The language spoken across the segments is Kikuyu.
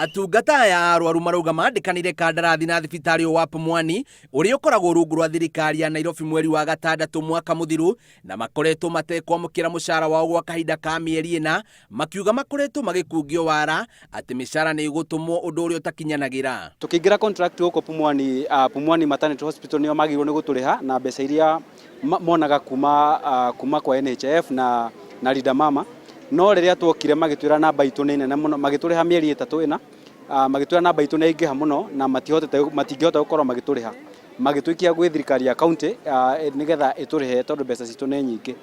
Atungata aya a arwaru marauga mandĩkanĩire kandarathi na thibitarĩ ũyũ wa Pumwani ũrĩa ũkoragwo rungu rwa thirikari ya Nairobi mweri wa gatandatũ mwaka mũthiru na makoretwo matekwamũkĩra mũcara wao gwa kahinda ka mĩeri ĩna, makiuga makoretwo magĩkungio wara atĩ mĩcara nĩ ĩgũtũmwo ũndũ ũrĩa ũtakinyanagĩra. Tũkĩingĩra contract gũkũ Pumwani, Pumwani Maternity Hospital nĩo magĩrĩirwo nĩ gũtũrĩha na mbeca iria monaga kuma kwa NHIF na Linda Mama. No rĩrĩa tuokire magĩtwĩra namba itũ nĩ nene mũno, magĩtũrĩha mĩeri ĩtatũ ĩna, magĩtwĩra namba itũ nĩ yaingĩha mũno na matihotete, matingĩhota gũkorwo magĩtũrĩha. Magĩtũikia gwĩ thirikari ya county nĩgetha ĩtũrĩhe tondũ mbeca citũ nĩ nyingĩ.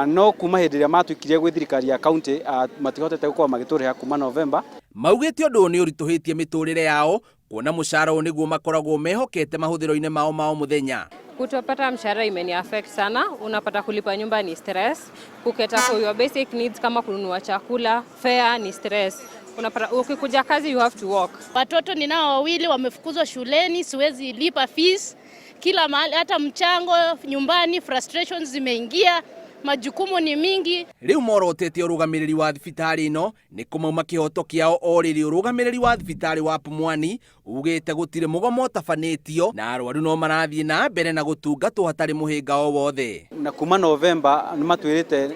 No kuma hĩndĩ ĩrĩa matũikirie gwĩ thirikari ya county matihotete gũkorwo magĩtũrĩha kuma November. Maugĩte ũndũ ũyũ nĩ ũritũhĩtie mĩtũrĩre yao kuona mũcara ũyũ nĩguo makoragwo mehokete mahũthĩro-inĩ mao ma o mũthenya. Kutopata mshahara imeni affect sana. Unapata kulipa nyumba ni stress, kucater for your basic needs kama kununua chakula, fare ni stress. Unapata ukikuja kazi you have to walk. Watoto ninao wawili wamefukuzwa shuleni, siwezi lipa fees kila mahali, hata mchango nyumbani, frustrations zimeingia, majukumu ni mingi. Rĩu morotete ũrũgamĩrĩri wa thibitarĩ ĩno nĩ kũmauma kĩhoto kĩao o rĩrĩ ũrũgamĩrĩri wa thibitarĩ wa Pumwani ugĩte gũtirĩ mũgomo ũtabanĩtio na arwaru no marathiĩ na mbere na gũtungatwo hatarĩ mũhĩnga o wothe. Na kuma November nĩ matwĩrĩte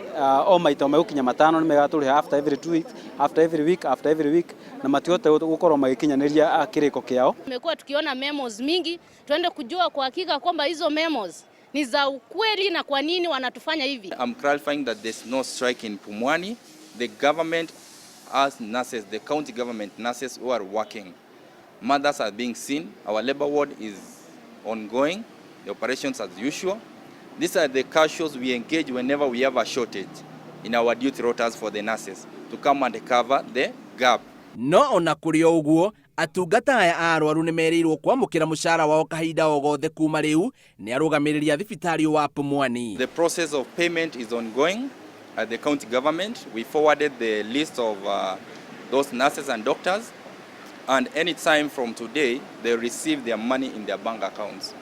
o maita megũkinya matano nĩ megatũrĩha after every 2 weeks, after every week, after every week, na matihote gũkorwo magĩkinyanĩria kĩrĩko kĩao. Tumekuwa tukiona memos mingi, tuende kujua kwa hakika kwamba hizo memos ni za ukweli na kwa nini wanatufanya hivi. I'm clarifying that there's no strike in Pumwani. The government has nurses, the county government nurses who are working. Mothers are being seen. Our labor ward is ongoing, the operations as usual. These are the casuals we engage whenever we have a shortage in our duty rotas for the nurses to come and cover the gap. No ona kũrĩ o ũguo, atungata aya a arwaru nĩ merĩirwo kwamũkĩra mũcara wao kahinda o gothe kuma rĩu nĩ arũgamĩrĩri a thibitarĩ wa Pumwani. The process of payment is ongoing at the county government. We forwarded the list of those nurses and doctors, and any time from today, they receive their money in their bank accounts.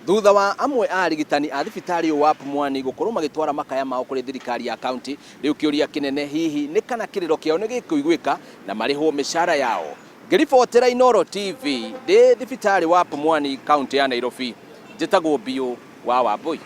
Thutha wa amwe a arigitani a thibitarĩ ũyũ wa Pumwani gũkorwo magĩtwara makaya mao kũrĩ thirikari ya kaunti, rĩu kĩũria kĩnene hihi nĩ kana kĩrĩro kĩao nĩ gĩkũiguĩka na marĩhwo mĩcara yao. Ngĩribotera Inooro TV ndĩ thibitarĩ wa Pumwani, kaunti ya Nairobi, njĩtagwo Biũ wa Wambui.